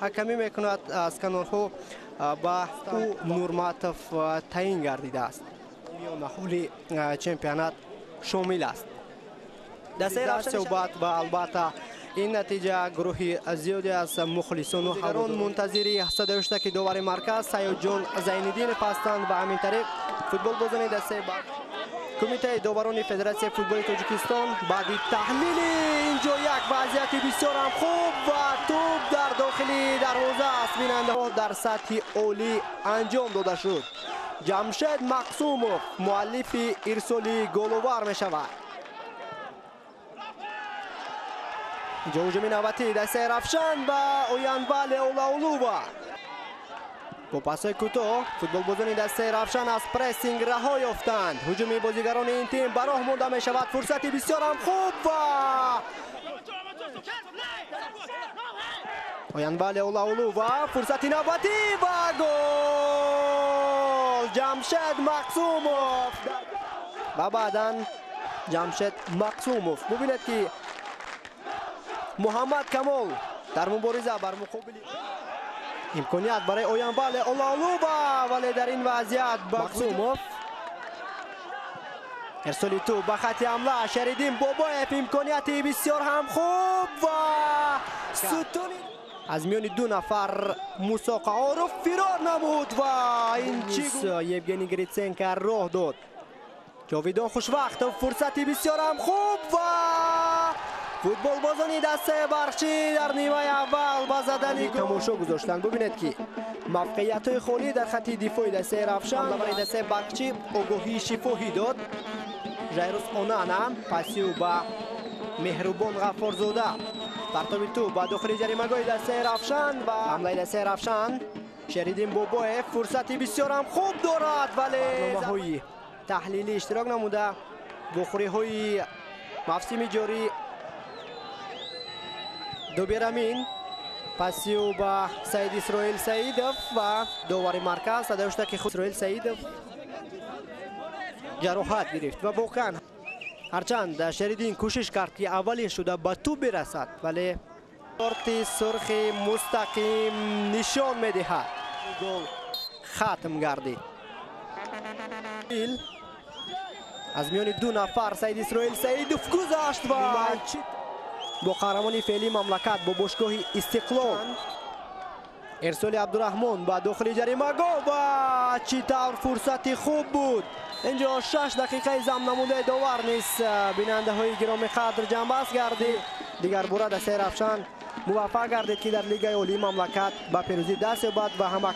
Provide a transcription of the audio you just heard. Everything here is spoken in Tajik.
Ҳакамӣ мекунад аз канорҳо ба ӯ Нурматов таъин гардидааст. Миёнаҳоли чемпионат шомил аст. Дастаи Равшан суҳбат ва албатта ин натиҷа гурӯҳи зиёде аз мухлисону ҳаводорон мунтазири садои ки довари марказ Саёдҷон Зайниддинов ҳастанд ва ҳамин тариқ футболбозони дастаи Кумитаи доварони Федератсияи футболи Тоҷикистон баъди таҳлили инҷо як вазъияти бисёрам хуб ва тӯб дар дохили дарвоза аст. Бинандаҳо дар сатҳи олӣ анҷом дода шуд. Ҷамшед Мақсумов муаллифи ирсоли головар мешавад. Инҷо ҳуҷуми навбатии дастаи Равшан ва Оянвале Олаулува. Бо пасҳои кӯтоҳ футболбозони дастаи Равшан аз прессинг раҳо ёфтанд. Ҳуҷуми бозигарони ин тим ба роҳ монда мешавад. Фурсати бисёрам хуб ва Оянвале Олаулува фурсати навбатӣ ва гол! Ҷамшед Мақсумов ва баъдан Ҷамшед Мақсумов. Бубинед ки Муҳаммад Камол дар мубориза бар муқобили имконият барои Оянвале Олаулува, вале дар ин вазъият Мақсумов ирсоли тӯб ба хати ҳамла. Шариддин Бобоев имконияти бисёр ҳам хуб ва сутуни аз миёни ду нафар Мусо Қаҳоров фирор намуд ва ин чӣ Евгений Гриценко роҳ дод. Ҷовидон Хушвақтов фурсати бисёр ҳам хуб ва футболбозони дастаи Барқчӣ дар нимаи аввал ба задани тамошо гузоштанд. Бубинед ки мавқеиятҳои холӣ дар хати дифои дастаи Равшан ҳамлавари дастаи Барқчӣ огоҳии шифоҳӣ дод. Жайрус Онана пасиу ба Меҳрубон Ғаффорзода. Партоби тӯб ба дохили ҷаримагоҳи дастаи Равшан ва ҳамлаи дастаи Равшан. Шериддин Бобоев фурсати бисёрам хуб дорад, вале барномаҳои таҳлилӣ иштирок намуда вохӯриҳои мавсими ҷорӣ Доберамин пасиу ба Саид Исроил Саидов ва довари марказ садои ки Исроил Саидов ҷароҳат гирифт ва воқеан ҳарчанд Шериддин кӯшиш кард ки аввалин шуда ба тӯб бирасад, вале корти сурхи мустақим нишон медиҳад. Гол хатм гардид. Аз миёни ду нафар Саид Исроил Саидов гузашт ва бо қаҳрамони феълии мамлакат бо бошгоҳи Истиқлол. Ирсоли Абдураҳмон ба дохили ҷаримагоҳ ва чӣ тавр фурсати хуб буд. Инҷо 6 дақиқаи зам намудаи довар низ бинандаҳои гиромӣ қадр ҷамъбаст гардид. Дигар бора дастаи Равшан муваффақ гардид ки дар лигаи олии мамлакат ба пирӯзӣ даст ёбад ва ҳама